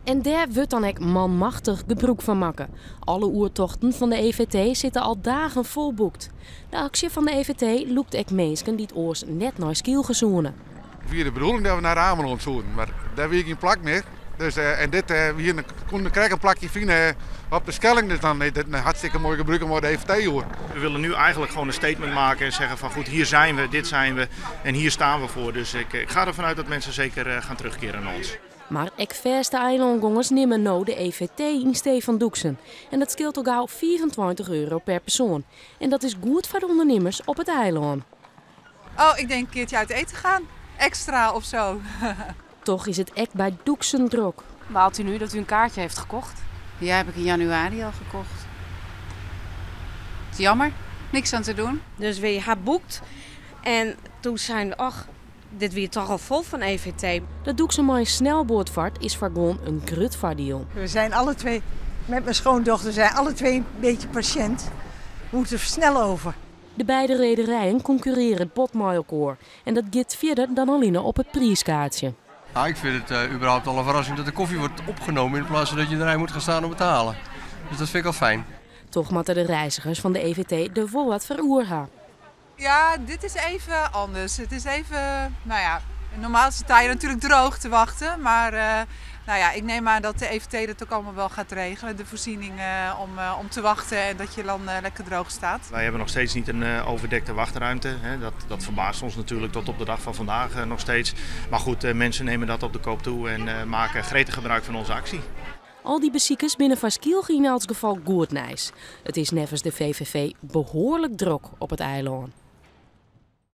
En dêr wurdt dan ek manmachtich gebrûk fan makke. Alle oertochten fan de EVT sitte al dagen folboekt. De aksje fan de EVT lûkt ek minsken dy't oars net nei Skylge soene. It wie de bedoeling dat we nei Amelân soenen, mar dêr wie gjin plak mear. Dus, en dit we hiene, koene krekt in plakje fine op de Skelling, dus dan is dit in hartstikke moai gebrûk om mei de EVT oer. We willen nu eigenlijk gewoon een statement maken en zeggen van goed, hier zijn we, dit zijn we en hier staan we voor. Dus ik ga ervan uit dat mensen zeker gaan terugkeren naar ons. Mar ek fêste eilângongers nimme no de EVT yn stee fan Doeksen. En dat skeelt al gau €25 per persoan. En dat is goed foar de ûndernimmers op it eilân. Oh, ik denk een keertje uit eten gaan. Extra of zo. Toch is it ek by Doeksen drok. Baalt u nu dat u een kaartje heeft gekocht? Ja, heb ik in januari al gekocht. Het is jammer, niks aan te doen. Dus we hebben boekt en toen zijn we, ach, dit wie toch al vol van EVT. Dat Doeksen mei in snelboat is foar guon in grut foardiel. We zijn alle twee, met mijn schoondochter, zijn alle twee een beetje patiënt. We moeten snel over. De beide rederijen konkurrearje bot mei elkoar. En dat giet fierder dan allinne op it priiskaartsje. Nou, ik vind het überhaupt al een verrassing dat de koffie wordt opgenomen in plaats van dat je in de rij moet gaan staan om betalen. Dus dat vind ik al fijn. Toch moatte de reizgers fan de EVT der wol wat foar oer ha. Ja, dit is even anders. Het is even, nou ja, normaal sta je natuurlijk droog te wachten. Maar nou ja, ik neem aan dat de EVT dat ook allemaal wel gaat regelen. De voorzieningen om te wachten en dat je dan lekker droog staat. Wij hebben nog steeds niet een overdekte wachtruimte. Hè. Dat verbaast ons natuurlijk tot op de dag van vandaag nog steeds. Maar goed, mensen nemen dat op de koop toe en maken gretig gebruik van onze actie. Al dy besikers binne foar Skylge yn elts gefal goed nijs. It is neffens de VVV behoarlik drok op it eilân.